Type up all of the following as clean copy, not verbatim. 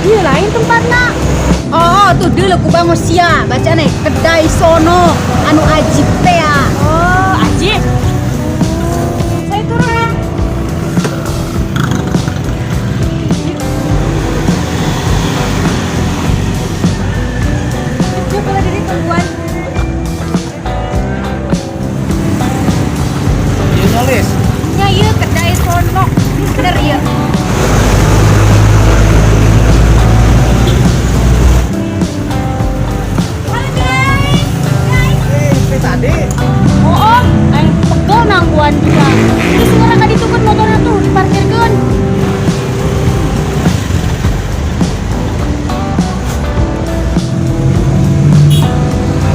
Ieu lain tempatna. Oh, tuh dulu ku bangun sia, baca nih Kedai Sono anu ajib teh ya. Oh, ajib. Saya turun ya. Yuk, kalau diri tungguan. Iya nulis. Nya ieu Kedai Sono. Bener ieu. Halo guys. Guys. Eh, tadi. Oh, om, aing pegel nangguan bisa. Terus sekarang ka ditu kan motornya tuh diparkirkeun.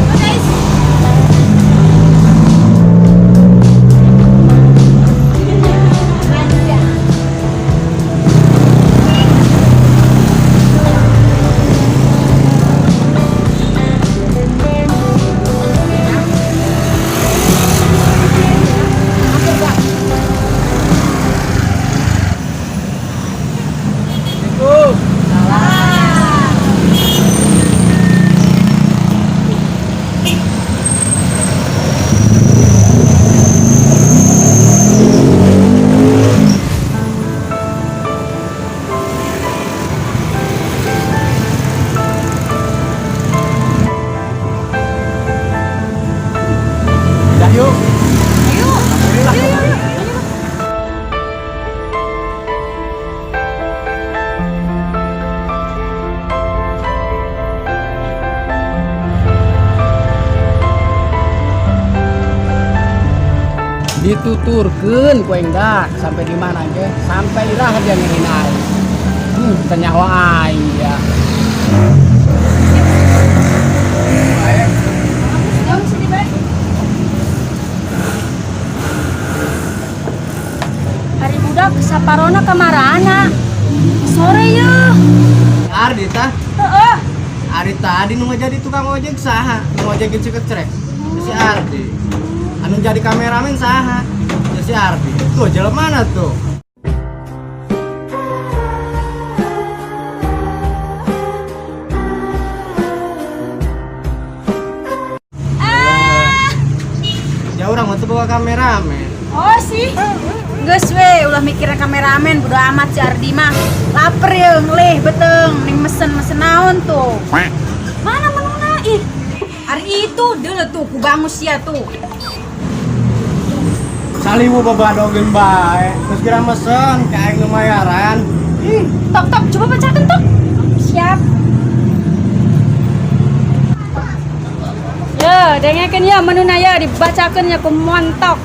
Oh, guys. Assalamualaikum. Udah yuk. Ayo. Ayo, ayo, ayo. Ayo. Dituturkeun ku aing dak sampai di mana ge, sampai iraha dia ngehina aing. Teu nyaho aing dia. Jauh sini, Bay. Ari budak saparona kamarana? Sore ye. Ardi tah. Heeh. Ari tadi nu jadi tukang ojek saha? Nu ngojekin si Kecrek. Si Ardi. Anu jadi kameramen saha? Ya si Ardi. Tuh jalan mana tuh? Ah. Ya urang mah teu bawa kameramen. Oh sih. Geus we, ulah mikirin kameramen, bodo amat si Ardi mah. Laper ya, ngelih beteng, ning mesen-mesen naon tuh. Mana menuna ih? Ari itu dulu tuh ku bangun sia tuh. Saliwu babadogeun bae. Terus kira mesen ka aing nu mayaran. Ih, Tok tok, coba bacakan tok. Siap. Ya, dengekeun ya menuna ya dibacakeun ya ku montok.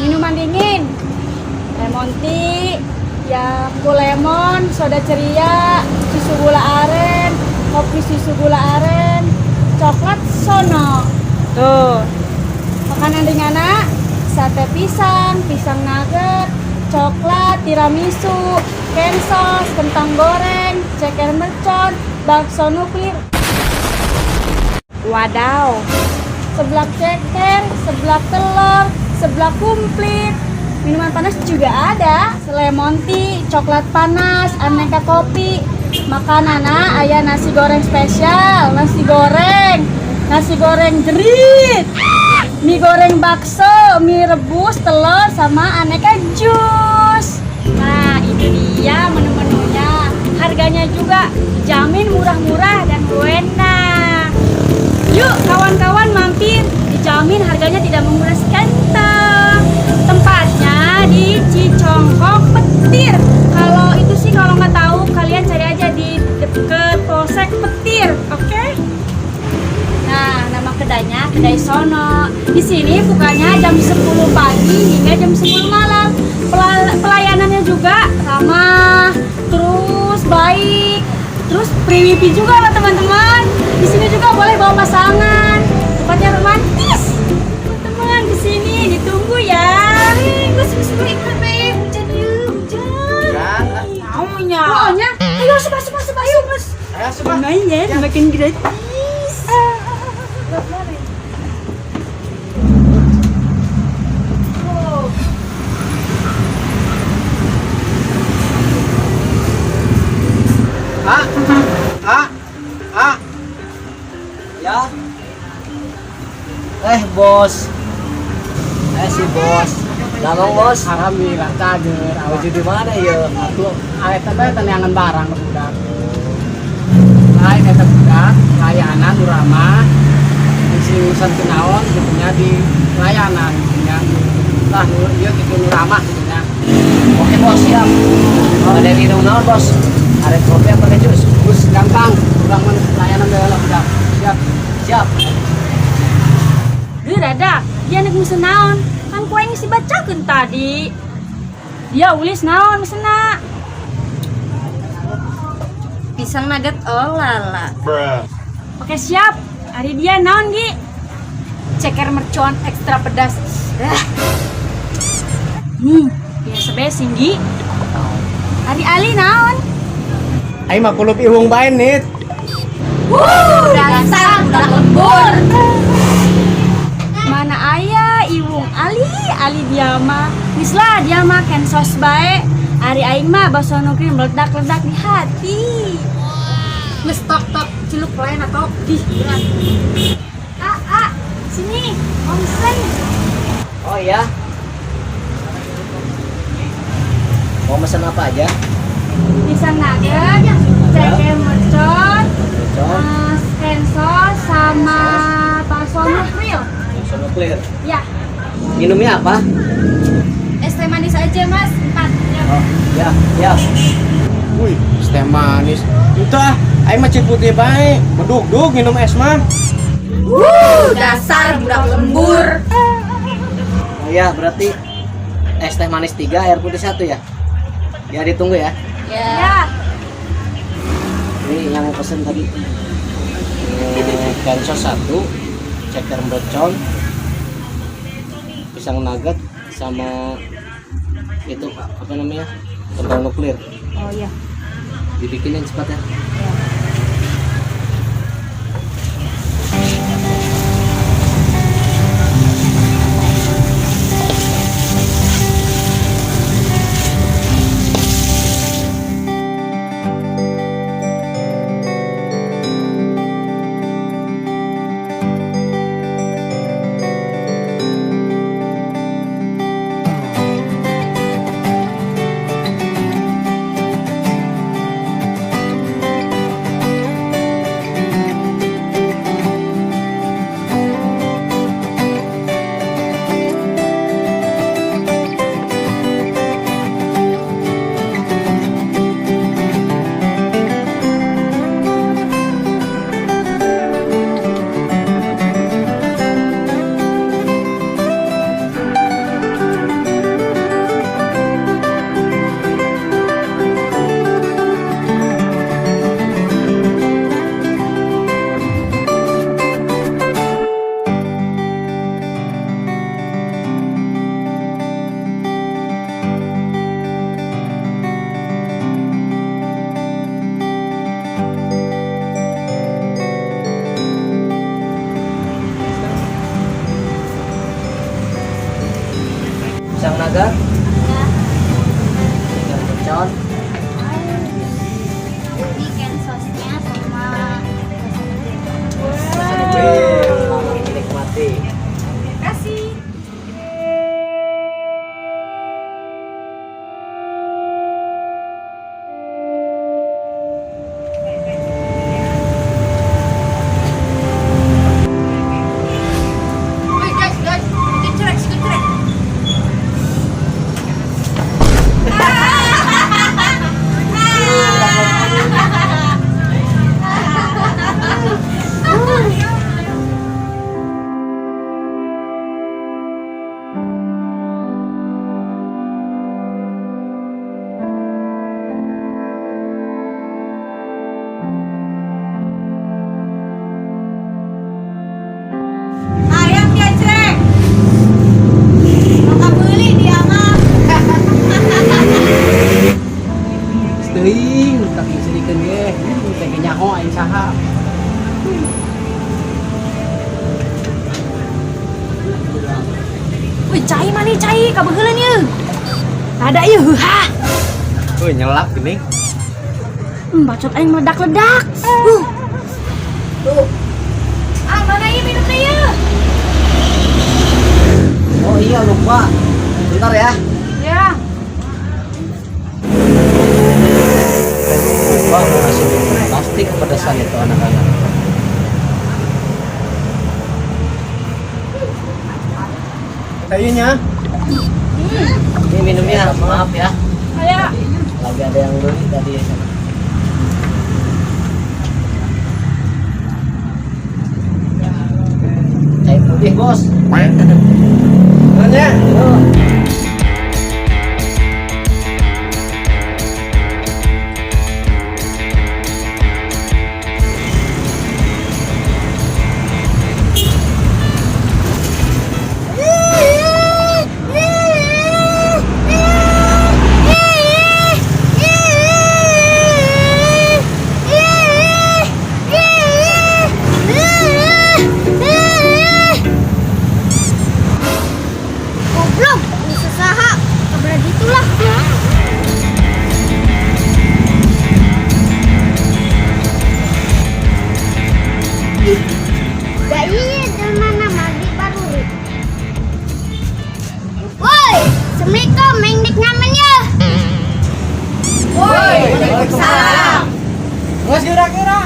Minuman dingin. Lemon tea, ya lemon, soda ceria, susu gula aren, kopi susu gula aren, coklat sono. Tuh. Makanan ringan sate pisang, pisang nugget, coklat, tiramisu, kensos, kentang goreng, ceker mercon, bakso nuklir. Wadaw. Seblak ceker, seblak telur, seblak komplit. Minuman panas juga ada, lemon tea, coklat panas, aneka kopi. Makanan aya nasi goreng spesial, nasi goreng jerit, mie goreng bakso, mie rebus, telur, sama aneka jus. Nah, ini dia menu-menunya. Harganya juga jamin murah-murah dan enak. Yuk kawan-kawan mampir, dijamin harganya tidak menguras kantong. Tempatnya di Cicongkok Petir. Kalau itu sih kalau nggak tahu kalian cari aja di deket Polsek Petir, oke? Nah, nama kedainya Kedai Sono. Di sini bukanya jam 10 pagi hingga jam 10 malam. Pelayanannya juga ramah, terus baik, terus free wifi juga loh teman-teman. Di sini juga boleh bawa pasangan. Tempatnya romantis. Teman-teman di sini ditunggu ya. Gue suruh ikut be, hujan yuk, hujan. kan. Naunya. Pokoknya, ayo masuk masuk masuk ayo mas. Ayo sumpah. Lumayan, makin gratis. A. A. A. Ya. Bos. Si bos. Damang bos. Alhamdulillah cager. Baju di mana ya? Atuh, eta bae neangan barang ke budak. Lain eta budak, layanan urama. Isi urusan kenaon gitu nya di layanan gitu nya. Lah nu ieu kitu nu ramah gitu nya. Oke bos, siap. Ada minum naon bos? Ada kopi apa teh jus? Terus gampang, urang mah layanan bae lah budak. Siap. Siap. Duh rada, dia nek mesen naon? Kan ku aing geus dibacakeun tadi. Dia ulis naon mesenna? Pisang nugget oh lala. Oke siap. Ari dia naon Gi? Ceker mercon ekstra pedas. Biasa bae sih Gi. Ari Ali naon? Aing mah kulup iwung bae nit. Dasar budak lembur. Mana aya iwung Ali, Ali dia mah. Geus lah dia mah kensos bae. Ari aing mah bakso nuklir meledak-ledak di hati. Geus tok tok ciluk lain atau dih berat. Ah, ah, sini, omsen. Oh iya. Mau mesen apa aja? Pisang nugget, ceker mercon, Mercon, kensos sama bakso nuklir. bakso nuklir. Ya, Minumnya apa? Es teh manis aja mas, 4. Oh, ya, ya. Wih, es teh manis. Itu ah, aing mah putih bae. Bedug-dug minum es mah. Dasar budak lembur. Oh iya, berarti es teh manis 3, air putih 1 ya? Ya ditunggu ya. Ya. ya. Ini yang pesen tadi. Kensos 1, ceker mercon, pisang nugget sama itu apa namanya? Pentol nuklir. Oh iya. Dibikinin cepat ya. Pisang nugget, ceker mercon, Ini kensosnya sama bakso nuklir. Selamat menikmati. Kasih. Woi guys, guys, kecerek, kecerek. Ayam dia cerek. Mau beli dia mah. Teuing, tapi serikeun ge. Teh ge nyaho aing saha. Wih, cai mana cai, kabeuheuleun ieu. Ada ieu heuhah. Wih, nyelap gini. Bacot aing meledak-ledak. Tuh. Ah, mana ieu minumnya ieu? Oh iya lupa. Bentar ya. Ya. Wah, ngasih minum pasti kepedesan itu anak-anak. Kayaknya. Ini minumnya, maaf ya. Kayak Lagi ada yang beli tadi ya sana. Cai putih, Bos. Nanya. Tuh. Goblok, bisa saha, kabar gitulah. Ih, gak iya dari mana mandi baru. Woi, assalamualaikum, main dik ngamen ya. Woi, waalaikumsalam. Nges kira-kira.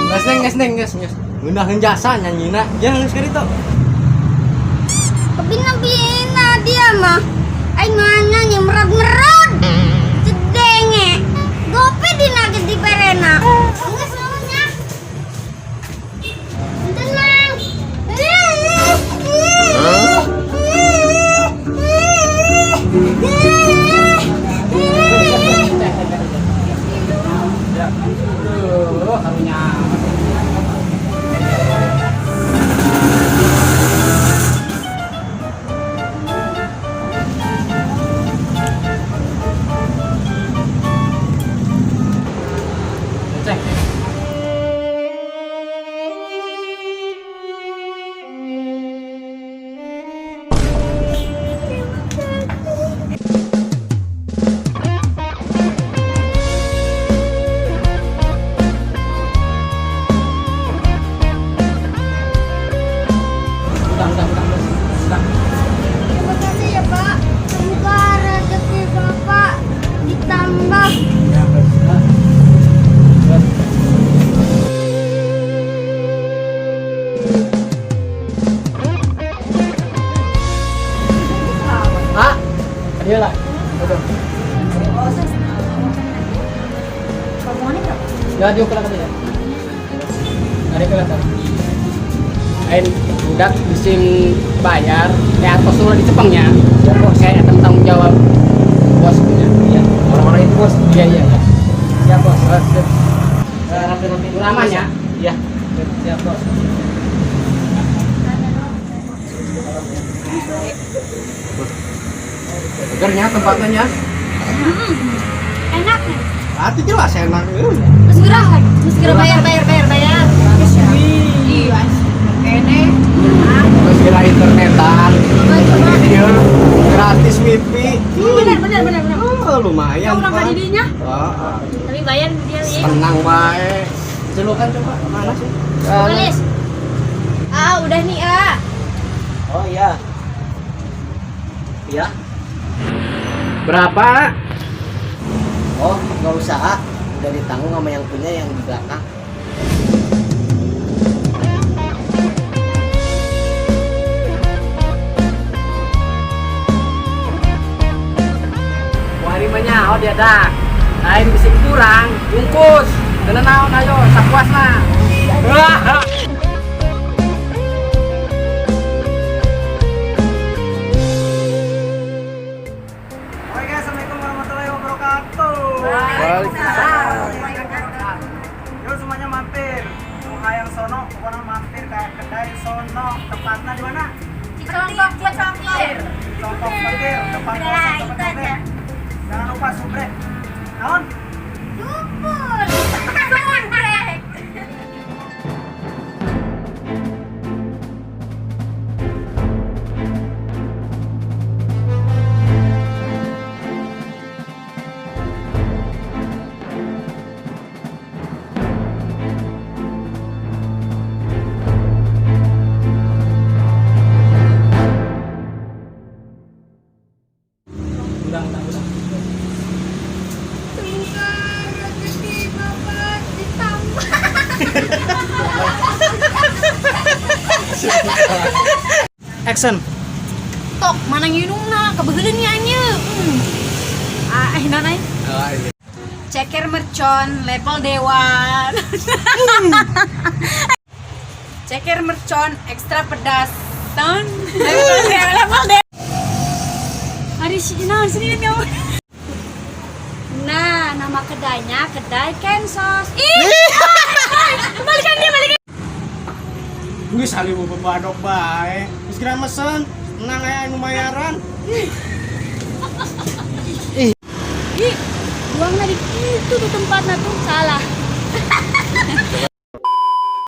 Nges neng, nges neng, nges, nges. Ngeunaheun jasa nyanyina. Ya geus ka ditu. Kebina-bina dia mah. Aing nanya merad-merad. Cedenge. Gope dinaget di berena. Geus nuhun. Tenang. Tuh, karunya. Cek. Utang, utang, utang, bos. Utang. Terima kasih ya Pak. Semoga rezeki Bapak ditambah. Ya, bos. Bos. Ah, iya lah. Betul. Ya, diukur lah ya. Tarik lah, tarik. Lain budak bising bayar, kayak atas ulah di Jepangnya. Kayak tanggung jawab bos punya. Iya, orang-orang itu, Bos. Iya, iya. Siap, Bos. Oh, sip. Saya rapi-rapi dulu, Uramanya. Bos. Iya. Siap, Bos. Segernya tempatnya. Enak nih. Hati jelas enak. Terus gerah lagi. Terus gerah bayar bayar bayar bayar. Iya, kene. Terus kira internetan. Coba coba. Iya. Gratis wifi. Benar benar benar benar. Oh, lumayan. Orang Pak. kadidinya. Oh, Tapi bayar dia nih. tenang bae. Celukan coba mana sih? Tulis. Ah, udah nih, ah. Oh iya. Iya. Berapa? Oh, nggak usah. Ah. Udah ditanggung sama yang punya yang di belakang. Wari mah nyaho dia dah. Lain bising kurang, bungkus. Tenan naon ayo, sapuasna. Wah. Oke guys, assalamualaikum warahmatullahi wabarakatuh. Waalaikumsalam. Yuk semuanya mampir. Mau hayang sono, pokoknya mampir kayak kedai sono. Tempatnya di mana? Cicongkok, cicongkir. Jongkok petir, depan Udah, polsek itu tempat aja. Jangan lupa subrek. Naon? Dupur. Subrek. Udah, udah, udah. Semoga rezeki Bapak ditambah. Action. Tok, mana nginumna, kebetulan nih anya. Ah, nanai. Oh, iya. Ceker mercon level dewan. Ceker mercon ekstra pedas. Ton. Level level dewan. Ari si naon sini kamu. Nah, nama kedainya Kedai Kensos. Ih! Kembalikan dia, balikan. Geus salibu bebadok bae. Geus kira mesen, menang aya nu mayaran. Ih, buangna di itu tuh tempatnya tuh salah.